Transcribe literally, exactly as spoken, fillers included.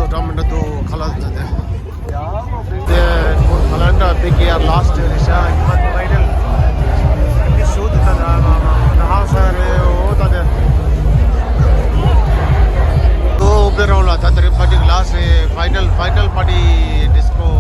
འགྲམ་འདྲ་དུ་ཁ་ལག་ཟ་དེ། དེ་ཁོ་ཁ་ལག་འདྲ་དེ་གི་ཡ་ལཱ་སི་ཊི་རེད་ཤག་ཡིན་པ་ཕའི་ནལ་ནི་ཤོ་དེ་ད་ད་ཧང་སང་རེད་འོ་ད་དེ། ཨོ་པེ་རོ་ལ་ད་དེ་རིང་པར་ཊི་ལཱ་སི་ཊི་ཕའི་ནལ་ཕའི་ནལ་པར་ཊི་ཌིས་ཀོ།